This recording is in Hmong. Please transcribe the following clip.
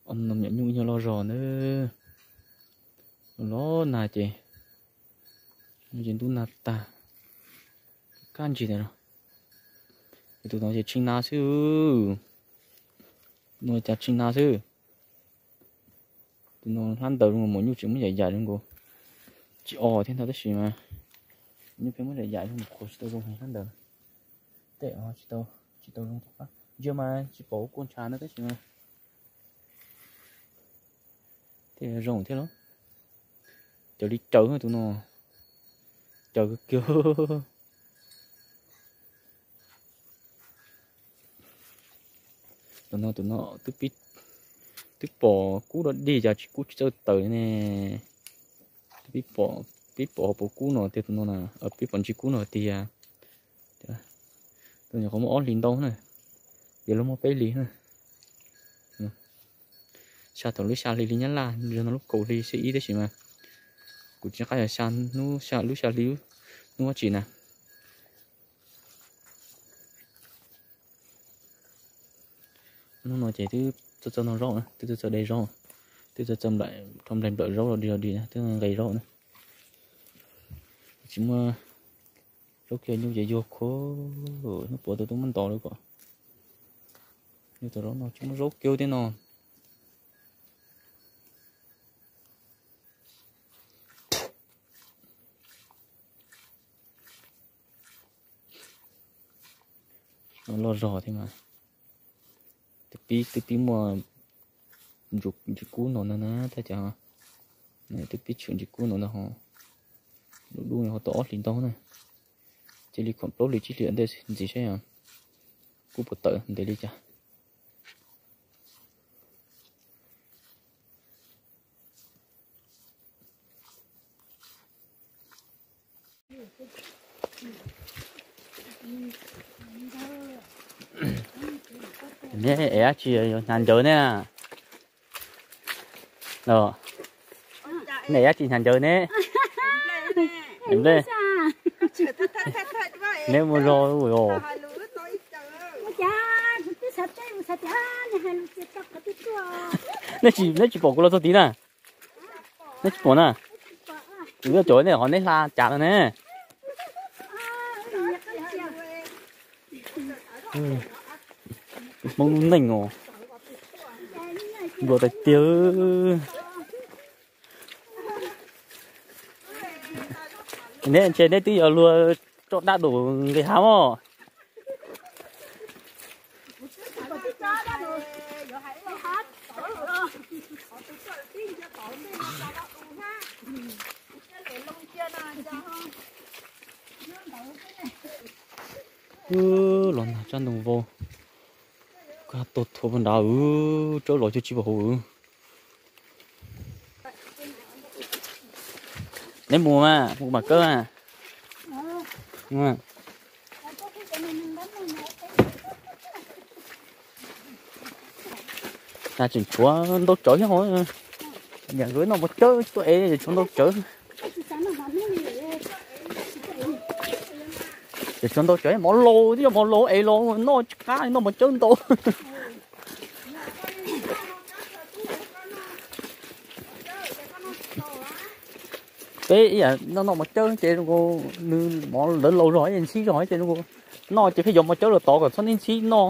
Ob me nyuam nyuj ib nyuag loj zog ntawd, los nag ces, ces ntub nag tag, kaj ntsis ntawd los. Ces tus no ces tshee na xwb, no cas tshee na xwb. Tus no hlab ntaws zoo nkaus, maum nyuj tseem muab yam yam zoo nkaus, tsis o thiab ntag tab sis mas nyuj pheej muab yam yam zoo nkaus, qhuav tsis tau zoo heev hlab ntaws. Tej tsis tau, tsis tau zoo, ntsia mas tsis pom kuj ntshav na tab sis mas tej zoo thiab los. Cawv li cawv tus no, cawv kawg kiag. Tus no, tus no twb pom kub dog dig cas tsis kub tsis txawj tawm ne. Twb pib pom, pib pom hauv paus kub no tiag tus no na, pib pom ntsis kub no tiag. Tus nyuam qhuav muaj ob hlis ntau na, yog luag muaj peb hlis na. Xya thaum lub xya hli li Nyab Laj, yog no lub kaum hli xya ib tab sis mas kuv tsis qab yog xya hnub, xya lub xya hli hnub dab tsi na. Hnub no ces twb txawj txawj noj zaub na, twb txawj txawj de zaub, twb txawj txawj nplaim, rho nplaim nplawm zaub los dig los dig na, twb nqe zaub na. Tsis muaj zaub kiag, nyuj ces yuag khuav, hnub puav tus twb muab ntov lawm kom. Nyuj tau zaub no tsis muaj zaub kiag thiab no. Loj zog thiab mas. Twb pib, twb pib muaj ntsis kub no ntag na, tab cov twb pib tshwm ntsis kub no ntag ho. Dub dub no ho tau ob hlis ntau na. Cia li khoom plaub hlis tsib hlis ntej ntxiv saib kub puas tawm ntev li cas. Neb es dab tsi yuav hnyav ncawv ne? Neb es dab tsi hnyav ncawv ne? Neb mus zog. Neb tsis pom kuv los txog tid na? Neb tsis pom na? Kuv yuav cov ne ho neb hla cas los ne? Hmoob lub neej os, nplua tiag tiag. Neb ntshe neb twb yog luag tso dab dum nqis hav mog. Los nag tsab ntoo vau, kab tuag thuav nrad, tsawb los cuag tsis pom hauv. Neb mus mas, mus mam kawb mas. Cas tseem tshuav ntau tsawv thiab ho. Niam nkawd noj mov cawb tuaj es tshuav ntau tsawv. Ces tshuav ntau tsawv, mov laus twb yog mov laus es los noj tsis qab, noj mov cawb ntau. Peb ib yam noj noj mov cawb ces nws mov lawv laus zog ntxhib zog ces noj ces pheej yuav mov cawb los tov kom txhob ntxhib noj.